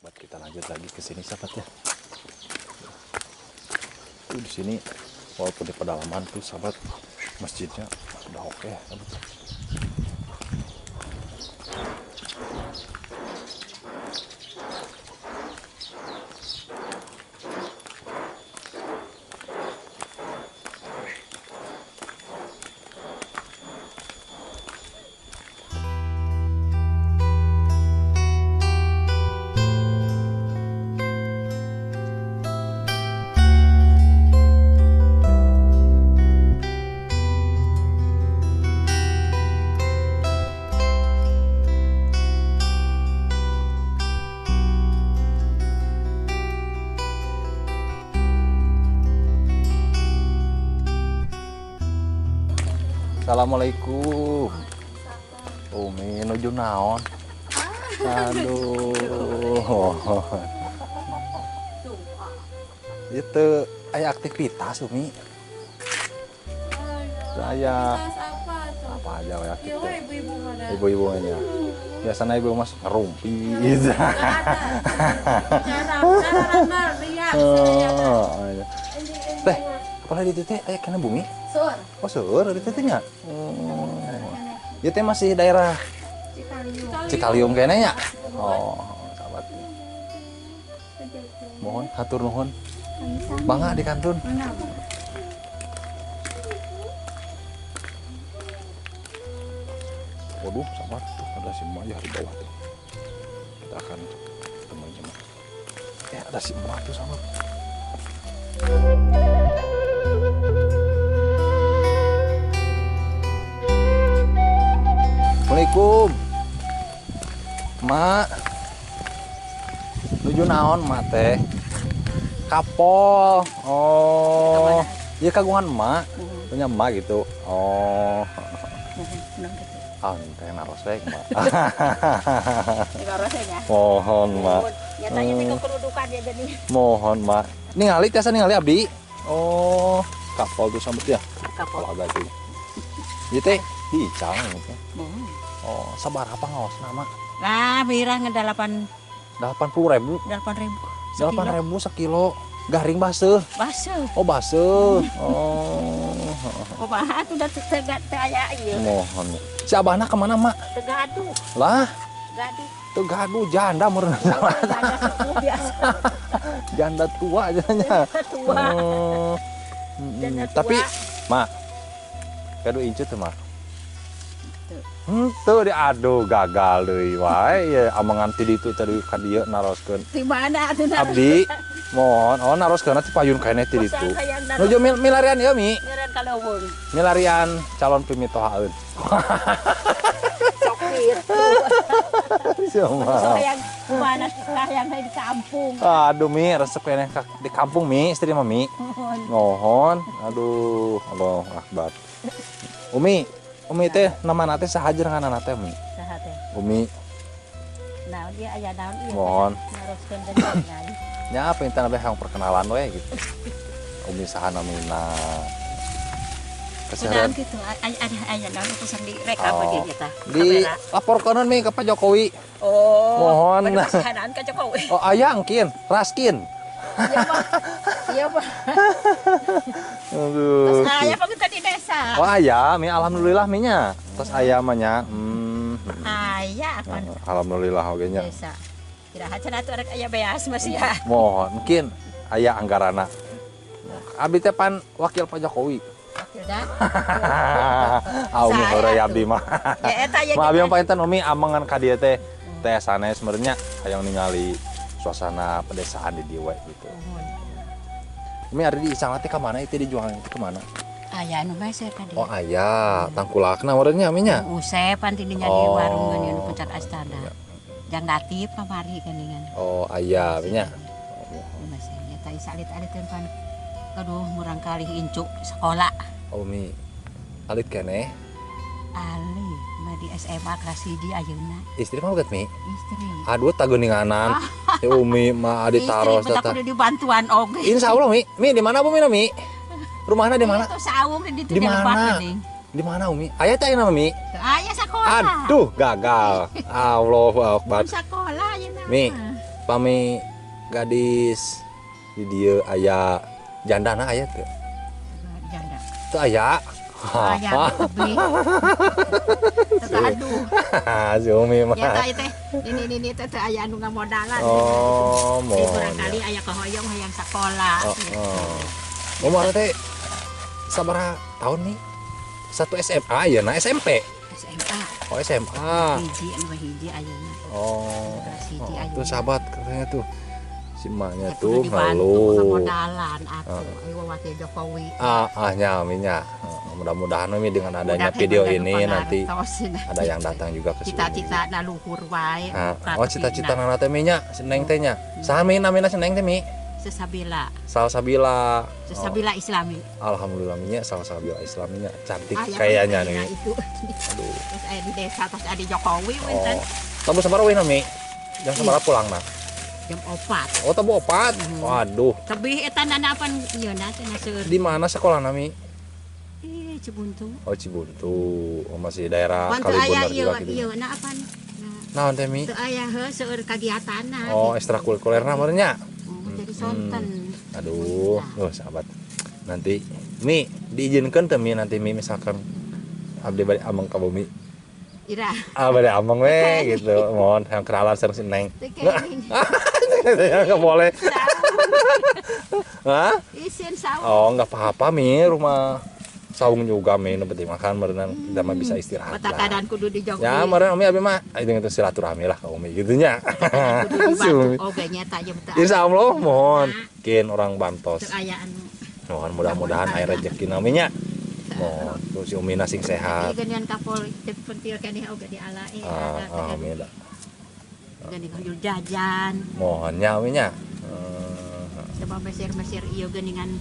Buat kita lanjut lagi ke sini sahabat ya. Tuh di sini walaupun di pedalaman tuh sahabat, masjidnya udah oke ya sahabat. Assalamualaikum. Umi nuju naon? Aduh. Itu aya aktivitas Umi. Saya apa aja we aktivitas. Ibu-ibu nya. Biasanya ibu mas ngerumpi. Teh, apalah di teh aya kana bumi? Sur. Oh, sur di teh nya. Ya teh masih daerah Cikaliung kayaknya ya. Oh, sahabat. Mohon hatur nuhun. Bangga di kantun. Waduh, sahabat tuh ada si Maya di bawah tuh. Kita akan ketemu sama. Ya, ada si Maya tuh sahabat. Assalamualaikum. Mak. Nuju naon mak teh? Kapol. Oh. Iya kagungan emak. Punya emak gitu. Oh. Ah, teh naros we mak. Mohon mak. Nyatanya teh kekerudukan ya jadi. Mohon mak. Ningali tiasa ningali abdi. Oh, kapol tuh sambet ya. Kapol. Kapol abdi. Ieu teh diicang gitu. Oh, sabaraha ngaosna mak? Lah, birah nge 80.000. 8.000. 8.000 sekilo. Garing baseuh. Baseuh. Oh, baseuh. Oh. Kumaha atuh da teu aya ieu. Mohon. Si abahna kemana, Mak? Teu gaduh. Lah, gaduh. Teu gaduh janda meureun. Janda sepuh biasa. Janda tua janya. Tua. Oh. Janda tua. Tapi, Mak, gaduh incu teu, Mak? Henteu diaduh gagal deui wae ye amangan ti ditu tadi ka dieu naroskeun. Ti mana atuh naros? Abdi mohon oh naroskeun ti payun keneh ti ditu. Nuju milarian ieu Mi. Milarian ka leuweung. Milarian calon pimitohaeun. Sok kitu. Sok hayang mana hayang di kampung. Aduh Mi resep keneh di kampung Mi istri mah Mi. Mohon. Aduh Allahu Akbar. Umi Umi teh nama nate saha jeung ngaranna teh Umi? Saha teh? Umi. Naon ieu aya naon ieu? Mohon. Naroskeun teh nanya. Nya pengen abeh hayang perkenalan we gitu. Umi saha namina? Keseharian kitu aya naon utusan di rekam oh. Di eta. Di laporkeun Mi ke Pak Jokowi. Oh. Mohon. Kesahanaan ka Jokowi. Oh aya engkin, raskin. Iya Pak. Iya Pak. Aduh. Terus aya apa kita di desa? Oh aya, Mi alhamdulillah Mi nya. Terus aya mah nya. Aya apa? Alhamdulillah oge nya. Desa. Kira cenah atuh rek aya beas masih ya. Mohon mungkin aya anggarana. Abdi teh pan wakil Pak Jokowi. Wakil dah. Ah Umi heureuy abdi mah. Ya eta ya. Mah abdi mah panginten Umi amangan ka dieu teh teh sanes meureun nya hayang ningali suasana pedesaan di dieu we gitu. Umi ari di Isang teh ka mana itu dijual itu ke mana? Aya nu meser ka dieu. Oh aya, tangkulakna meureun nya Umi nya. Usepan ti dinya di warung geuni nu puncak astana. Jang Latif kamari geuningan. Oh aya Umi nya. Nu meser nya teh salit-aliteun pan. Aduh murang kali incu sekolah. Oh Umi alit keneh? Alit mah di SMA kelas 1 ayeuna. Istri mah bogat Mi? Istri. Aduh taguninganan. Ya Umi mah adi taros tata. Istri kudu dibantuan oge. Insyaallah Mi. Mi di mana Bu Mi Mi? Rumahna di mana? Itu saung di ditu di mana? Di mana Umi? Aya teh ayeuna Mi? Aya sakola. Aduh gagal. Allahu Akbar. Sakola ayeuna. Mi. Pami gadis di dieu aya jandana aya teu? Janda. Teu aya. Aya tebih. Teu aduh. Si Umi mah. Ya teh ini teh teu aya anu ngamodalan. Oh, moal. Barangkali aya kahoyong hayang sakola. Oh. Umur teh sabaraha tahun nih? 1 SMA ya, nah SMP. SMA. Oh, SMA. Hiji anu hiji ayeuna. Oh. Hiji ayeuna. Tuh sahabat katanya tuh. Si emaknya tuh ngeluh. Ngamodalan atuh ayo wakil Jokowi. Nya nya. Mudah-mudahan Umi dengan adanya video ini nanti ada yang datang juga ke sini. Cita-cita na luhur wae. Oh, cita-cita na teh Mi nya, si Neng teh nya. Saha Mi namina si Neng teh Mi? Sesabila. Salsabila. Sesabila Islami. Alhamdulillah nya Salsabila Islaminya cantik kayaknya nih. Itu. Aduh. Terus aya di desa terus ada Jokowi wenten. Tabu sabaraha we Mi? Jam sabaraha pulang nah? Jam 4. Oh, tabu 4. Waduh. Tebih eta nanapan ieu na teh seueur. Di mana sekolah nami? Cibuntu. Oh, Cibuntu. Oh, masih daerah Kalibener juga gitu. Ieu na apan? Naon teh Mi? Teu aya heuh seueur kagiatanna. Oh, ekstrakurikulerna meureun nya. Jadi sonten. Aduh, oh sahabat. Nanti Mi diizinkan teh Mi nanti Mi misalkan abdi bade ameng ka bumi. Ira. Ah, bade ameng we gitu. Mohon yang kenalan sareng si Neng. Enggak boleh. Hah? Isin saung. Oh, enggak apa-apa Mi, rumah saung juga Mi, nu penting makan meureunan kita mah bisa istirahat. Patakadan kudu dijogo. Ya, meureun Umi abi mah itu silaturahmi lah ka Umi gitu nya. Oge nya ta jeung teu. Insyaallah mohon kin orang bantos. Teu aya anu. Mohon mudah-mudahan aya rezeki naminya. Mohon tuh si Umi sing sehat. Geuningan kapol pentil keneh oge dialae. Amin. Geuning hayu jajan. Mohon nya Umi nya. Coba mesir-mesir ieu geuningan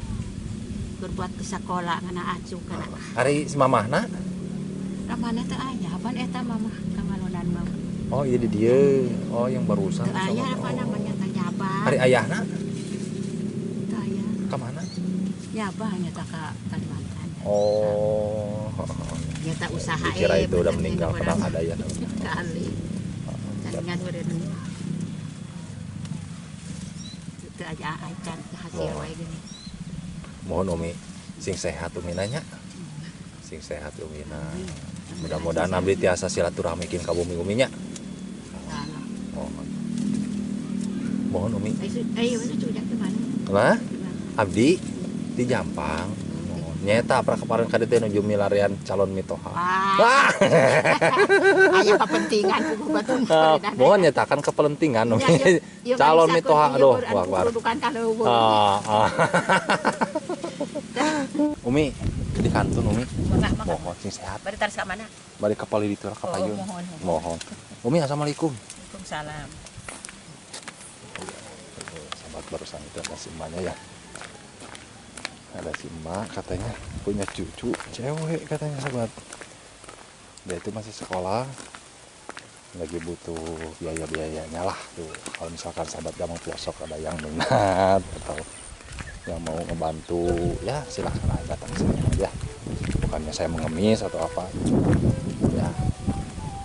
berbuat ke sekolah ngana acu kana. Ari si mamahna? Ramana teu aya, pan eta mamah kamalonan mah. Oh, iya di dieu. Oh, yang barusan. Teu aya apa namanya teh nyabah. Ari ayahna? Teu aya. Ka mana? Nyabah nya teh ka Kalimantan. Oh. Nya teh usaha dikira itu udah meninggal padahal ada ya. Kali. Caningan meureun. Teu aya acan hasil wae gini. Mohon Umi sing sehat Umi nanya. Sing sehat Umi na. Mudah-mudahan abdi tiasa silaturahmi kin ka bumi Umi nya. Mohon. Mohon Umi. Lah? Abdi di Jampang. Nyeta pra kemarin ka dieu nuju milarian calon mitoha. Wah. Aya kepentingan kudu batur. Mohon nyetakan kepentingan Umi. Calon mitoha aduh wah. Umi di kantun Umi. Mohon sing sehat. Bari taris ka mana? Bari ka palih ditu ka payun. Mohon. Umi assalamualaikum. Waalaikumsalam. Sahabat barusan itu ada si emaknya ya. Ada si emak katanya punya cucu cewek katanya sahabat. Dia itu masih sekolah, lagi butuh biaya-biayanya lah tuh. Kalau misalkan sahabat gampang pelosok ada yang minat atau yang mau ngebantu ya silahkan datang sini aja. Bukannya saya mengemis atau apa ya,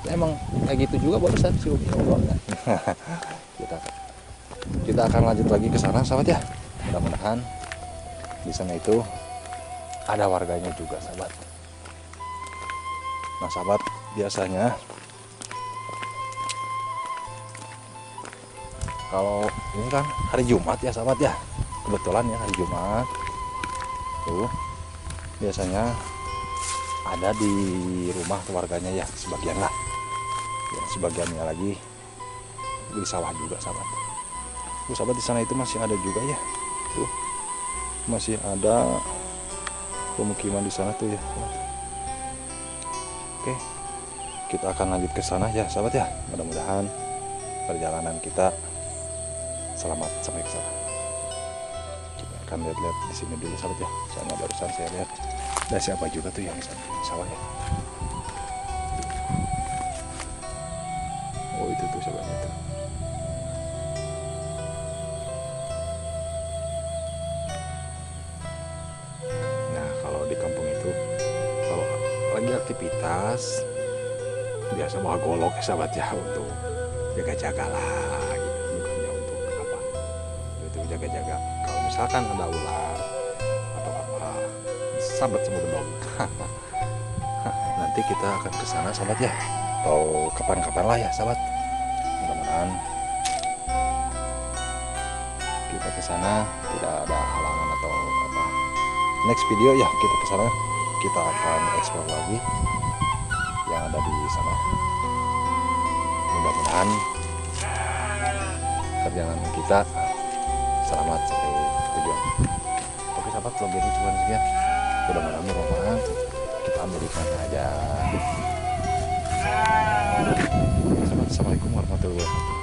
ya emang kayak gitu juga barusan si Umi ngobrolnya. Kita akan lanjut lagi ke sana sahabat ya. Mudah-mudahan di sana itu ada warganya juga sahabat. Nah sahabat, biasanya kalau ini kan hari Jumat ya sahabat ya, kebetulan ya hari Jumat tuh biasanya ada di rumah keluarganya ya, sebagian lah ya, sebagiannya lagi di sawah juga sahabat. Tuh sahabat di sana itu masih ada juga ya, tuh masih ada pemukiman di sana tuh ya sahabat. Oke, kita akan lanjut ke sana ya sahabat ya. Mudah-mudahan perjalanan kita selamat sampai ke sana. Kita akan lihat-lihat di sini dulu sahabat ya. Soalnya barusan saya lihat ada siapa juga tuh yang di sawah ya. Oh itu tuh siapanya tuh. Nah kalau di kampung itu kalau lagi aktivitas biasa bawa golok ya sahabat ya, untuk jaga-jaga lah gitu, bukannya untuk jaga-jaga. Kalau misalkan ada ular atau apa, sahabat sama bedog. Nanti kita akan ke sana sahabat ya, atau kapan-kapan lah ya sahabat. Mudah-mudahan kita ke sana tidak ada halangan atau apa. Next video ya kita ke sana, kita akan explore lagi yang ada di sana. Mudah-mudahan perjalanan kita selamat sampai tujuan. Oke sahabat, vlog ini cuma sekian. Mudah-mudahan bermanfaat. Kita ambil hikmahnya aja. Oke sahabat, assalamualaikum warahmatullahi wabarakatuh.